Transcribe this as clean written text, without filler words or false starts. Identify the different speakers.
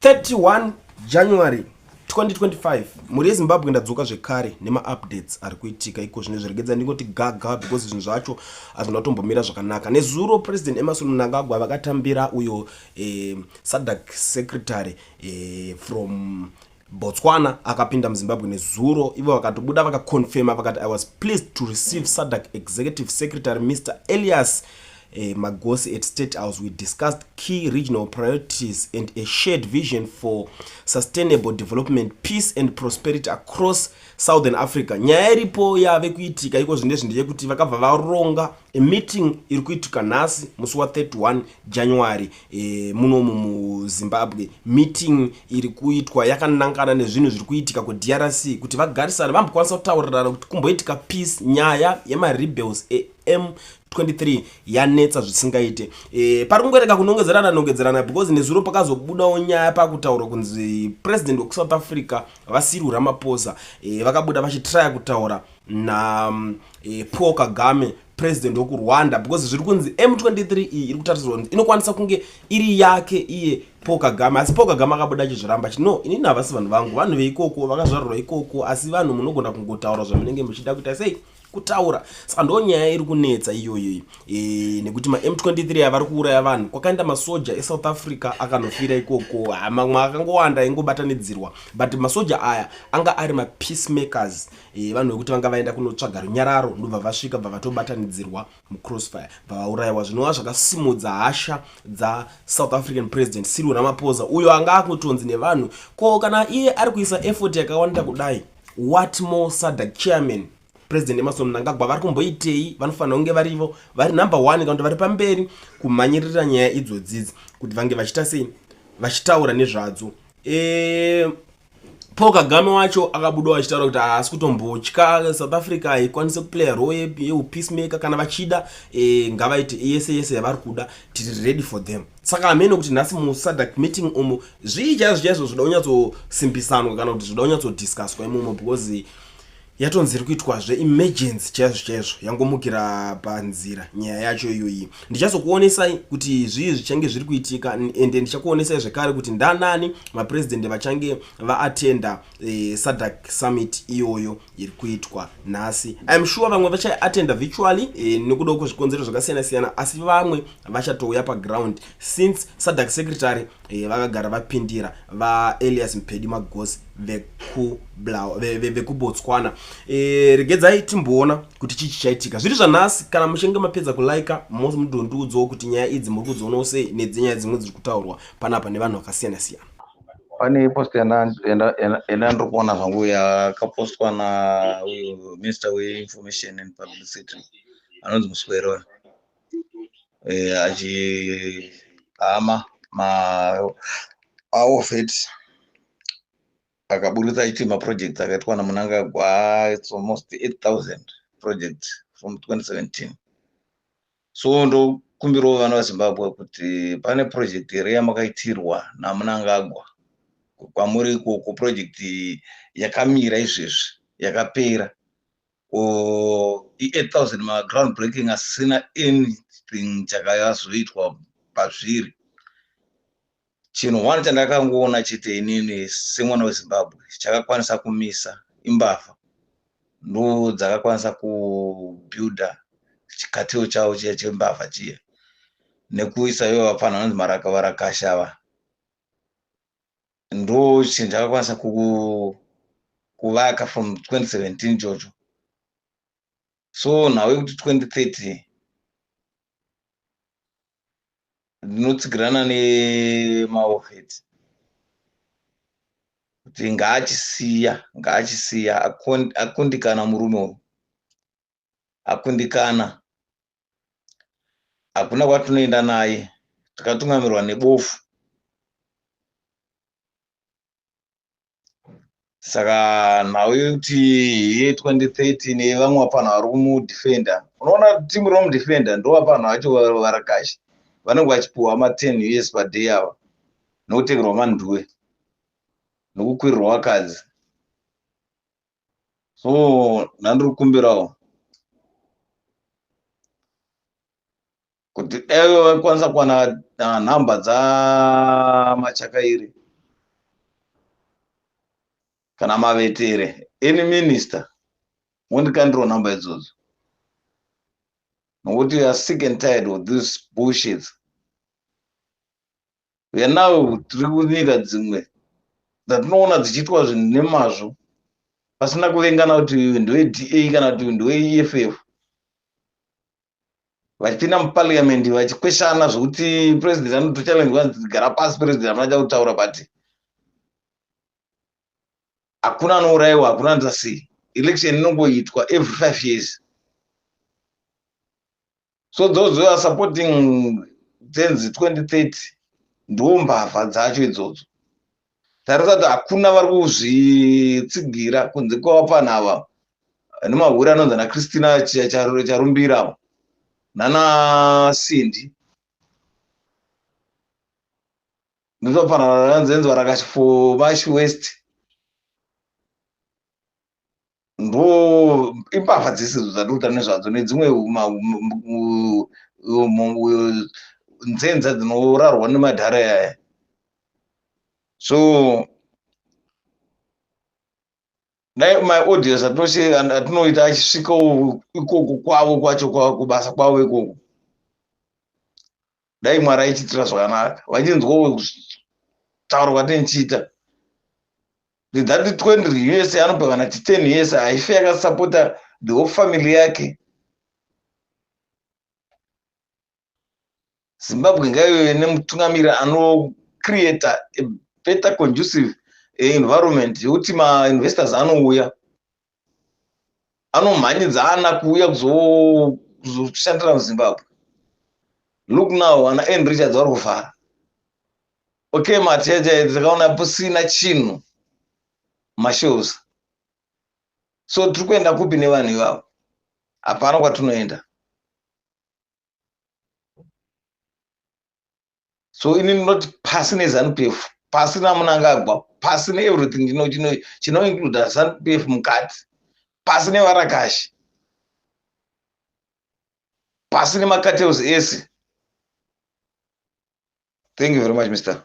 Speaker 1: 31 January 2025, mhuri yeZimbabwe, ndadzoka zvekare nemaupdates ari kuitika iko zvino. Zviregedza ndingoti gaga because zvinhu zvacho hazvina kutombomira zvakanaka. Nezuro President Emmerson Mnangagwa vakatambira uyo SADC secretary from Botswana akapinda muZimbabwe nezuro. Ivo vakatobuda vakaconfirma vakati, "I was pleased to receive SADC Executive Secretary Mr Elias Magosi at State House. We discussed key regional priorities and a shared vision for sustainable development, peace and prosperity across Southern Africa." Nyaya iripo yave kuitika iko zvinezvi ndeyekuti vakabva varonga meeting iri kuitika nhasi musi wa31 January munomu muZimbabwe. Meeting iri kuitwa yakanangana nezvinhu zviri kuitika kuDRC, kuti vagarisane, vambokwanisa kutaurirana kuti kumboitika peace. Nyaya yemarebels eM23 yanetsa zvisingaite. Pari kungoreka kunongedzerana nongedzerana because nezuro pakazobudawo nyaya pakutaurwa kunzi president wekuSouth Africa, vaCyril Ramaphosa, vakabuda vachitraya kutaura na Paul Kagame, president wekuRwanda, because zviri kunzi M23 iyi iri kutarisirwa kunzi inokwanisa kunge iri yake iye Paul Kagame. Asi Paul Kagame akabuda achizviramba achiti, "No, inini havasi vanhu vangu, vanhu veikoko, vakazvarurwa ikoko, asi vanhu munogona kungotaura zvamunenge muchida kuita sei kutaura." Saka ndo nyaya iri kunetsa iyoyo nekuti maM23 avari kuuraya vanhu. Kwakaenda masoja eSouth Africa akanofira ikoko, mamwe akangowanda aingobatanidzirwa, but masoja aya anga ari mapeacemakers, vanhu vekuti vanga vaenda kunotsvaga runyararo, ndobva vasvika, bva vatobatanidzirwa mucrossfire, bva vaurayiwa, zvinova zvakasimudza hasha dzaSouth African President Cyril Ramaphosa, uyo anga akutonzi nevanhu, ko kana iye ari kuisa effort yakawanda kudai, what more SADC chairman President Emmerson Mnangagwa vari kumboitei? Vanofanira kunge varivo vari number one kana kuti vari pamberi kumhanyirira nyaya idzodzidzi kuti vange vachiita sei, vachitaura nezvadzo. Paul Kagame wacho akabudawo achitaura kuti haasi kutombotya, South Africa haikwanisi kuplaya role yeupeacemaker. Kana vachida, ngavaite yese yese yavari kuda, tiri ready for them. Saka hamene kuti nhasi muSADC meeting umu zvii chaizvo chaizvo zvoda kunyatsosimbisanwa kana kuti zvoda kunyatsodiscusswa imomo, because yatonzi iri kuitwa zveemergency chaizvo chaizvo, yangomukira panzira nyaya yacho iyoyi. Ndichazokuonesai kuti zvii zvichange zviri kuitika, ende ndichakuonesai zvekare kuti ndanani mapurezidendi vachange vaatenda SADC summit iyoyo iri kuitwa nhasi. I'm sure vamwe vachaiatenda virtually nekuda kwezvikonzero zvakasiyana siyana, asi vamwe vachatouya paground since SADC secretary vakagara vapindira, vaElias Mpedi Magosi vekuBotswana. Regedzai timboona kuti chii chichaitika zviri zvanhasi. Kana muchinge mapedza kulaika, mudondiudzawo kuti nyaya idzi muri kudzionawo sei, nedzinyaya dzimwe dziri kutaurwa panapa nevanhu vakasiyana siyana.
Speaker 2: Pane post yandandiri kuona zvangu yakapostwa nauyu minister weinformation and publicity anonzi Muswero, achihama mawar vet, akaburitsa achiti maprojects akaitwa naMnangagwa, it's almost 8000 projects from 2017. So ndokumbirawo vana vaZimbabwe kuti pane project here yamakaitirwa naMnangagwa kwamuri ikoko, project yakamira izvezvi, yakapera i-8000 maground breaking asina anything chakazoitwa pazviri? Chinhu one chandakangoona chete inini semwana weZimbabwe chakakwanisa kumisa imbavha, ndo dzakakwanisa kubuilda chikateo chavo chiya chembavha chiya nekuisa ivo vapfanha vanonzi maraka varakasha ava. Ndo chinhu chakakwanisa kuvaka from 2017 ichocho. So nhau yekuti 2030, ndinotsigirana nemawar vet kuti ngaachisiya, ngaachisiya. Akundikana murume uyu, akundikana, hakuna kwatinoenda naye takatungamirwa nebofu. Saka nhau yekuti ye2030 nevamwe vapanhu vari kumudhifenda, unoona timu romudhifenda ndo vapanhu vacho varakashi vanenge vachipiwa ma10 US paday ava, nokutengerwa manduwe nokukwirirwa vakadzi. So ndandiri kukumbirawo kuti dai vakwanisa kuwana nhamba dzaMachakairi. Kana mavetere, any minister, mondikandirawo nhamba idzodzo. Nokuti we are sick and tired of this bullshit. We are now tiri kunyika dzimwe dzatinoona dzichiitwa zvinhu nemazvo pasina kuvengana kuti uyu ndeweDA kana kuti uyu ndeweEFF. Vachipinda muparliament vachikweshana zvokuti president anotochallenge vanzi gara pasi, president hamuna chakutaura, but hakuna anourayiwa, hakuna anoita sei. Election inongoitwa every 5 years. So those who are supporting tenzi 2030 ndo mbavha dzacho idzodzo. Tarisa kuti hakuna vari kuzvitsigira kunze kwevapfana ava nemahure anonzi ana Christina Charumbira nana Cindy, ndotopfana anonzi varakashi for Mash West, ndo imbavha dzese idzo dzatiri nezvadzo nedzimwe nzenza dzinorarwa nemadhara yaya. So dai maaudios atinoita achisvikawo ikoko kwavo kwacho, kubasa kwavo ikoko, dai Mwari aichiitira zvakanaka, vachinzwawo kutaura kwatinichiita. That 20 US anopa kana ti 10 years haife yakasapota the whole family yake. Zimbabwe ngaive nemutungamiri anocreata a better conducive environment yekuti mainvestors anouya, anomhanyidzana kuuya kuzoshandira muZimbabwe. Look now, ana Ann Richards vari kuvhara. Okay, mateja takaona pasina chinhu, mashows. So tiri kuenda kupi nevanhu ivavo? Hapana kwatinoenda. So ini ndinoti pasi neZANU PF, pasi naMnangagwa, pasi neeverything chinoincluda ZANU PF mukati, pasi nevarakashi, pasi nemacartels ese. Thank you very much, Mr.